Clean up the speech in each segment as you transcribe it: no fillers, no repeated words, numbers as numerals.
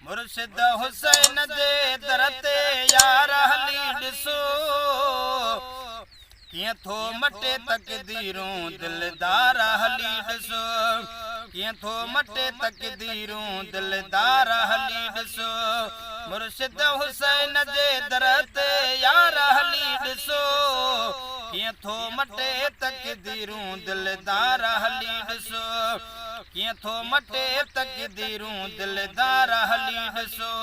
مرشد حسين جي در تي يار هلي ڏسو ڪيئن ٿو مٽي تقديرون دلدار هلي ڏسو ڪيئن ٿو مٽي تقديرون دلدار هلي ڏسو مرشد حسين جي در تي يار هلي ڏسو ڪيئن ٿو مٽي تقديرون دلدار هلي ڏسو ڪيئن ٿو مٽي تقديرون دلدار هلي ڏسو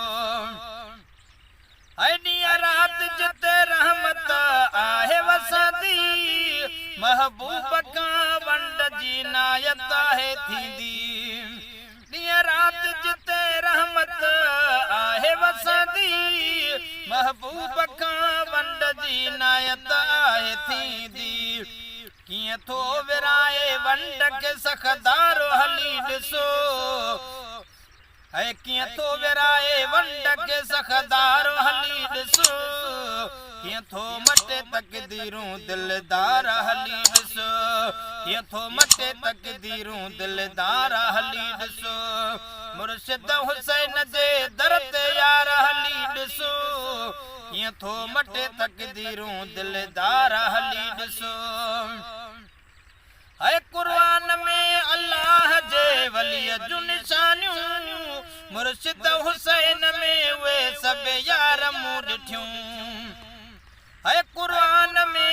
اي ڏينهن رات جتي رحمت آهي وسندي محبوب کان ونڊ جي نايت آهي ٿيندي ڏينهن رات جتي رحمت آهي وسندي، محبوب کان ونڊ جي عنايت آهي ٿيندي. ڪيئن ٿو ورهائي ونڊ کي سخدار هلي ڏسو. هي ڪيئن ٿو ورهائي ونڊ کي سخدار هلي ڏسو. ڪيئن ٿو مٽي تقديرون دلدار هلي ڏسو. ڪيئن ٿو مٽي تقديرون دلدار هلي ڏسو. مرشد حسين جي در تي يار هلي ڏسو. ڪيئن ٿو مٽي تقديرون دلدار هلي ڏسو. اي قرآن ۾ الله جي ولي جون نشانيون مرشد حسين ۾ اهي سڀ يار مون ڏٺيون. اي قرآن ۾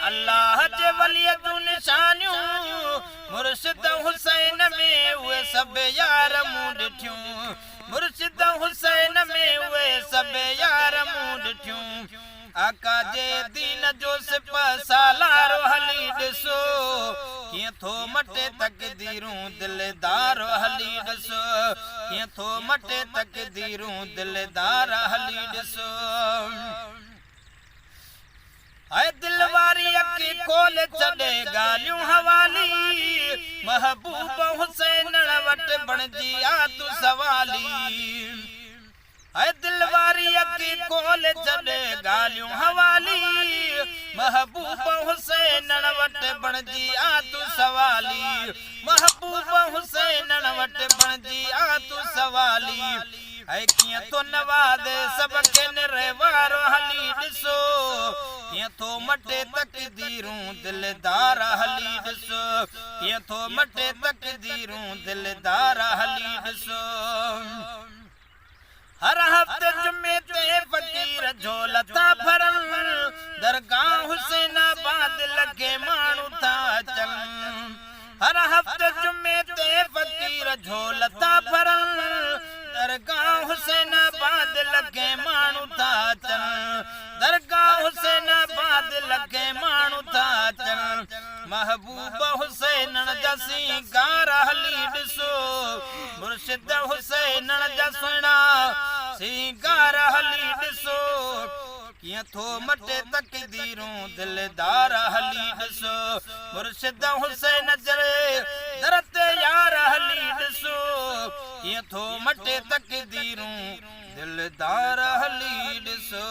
الله جي ولي جون نشانيون مرشد حسين ۾ اهي سڀ يار مون ڏٺيون. مرشد حسين ۾ اهي سڀ يار مون ڏٺيون. آقا جي دين جو سپه سالار هلي ڏسو ڪيئن ٿو مٽي تقديرون دلدار هلي ڏسو ڪيئن ٿو مٽي تقديرون دلدار هلي ڏسو اي دل واري اک کول ڇڏي ڳالهيون حوالي محبوب حسينڻ وٽ بڻجي آ تون سوالي اي دل واري اک کول ڇڏ ڳالهيون حوالي محبوب حسينڻ وٽ بڻجي آ تون سوالي محبوب حسينڻ وٽ بڻجي آ تون سوالي اي ڪيئن ٿو نوازي سڀ کي نري وارو هلي ڏسو ڪيئن ٿو مٽي تقديرون دلدار هلي ڏسو ڪيئن ٿو مٽي تقديرون دلدار هلي ڏسو. هر هفتي جمعي تي فقير جهول ٿا ڀرن، درگاهه حسين آباد لکين ماڻهو ٿا اچن. هر هفتي جمعي تي فقير جهول ٿا ڀرن، درگاهه حسين آباد لکين ماڻهو ٿا اچن. درگاهه حسين آباد لکين ماڻهو ٿا اچن. محبوب حسينڻ جا سينگار هلي ڏسو مرشد حسينڻ جا سهڻا سينگار هلي ڏسو ڪيئن ٿو مٽي تقديرون دلدار هلي ڏسو مرشد حسين جي در تي يار هلي ڏسو ڪيئن ٿو مٽي تقديرون دلدار هلي ڏسو.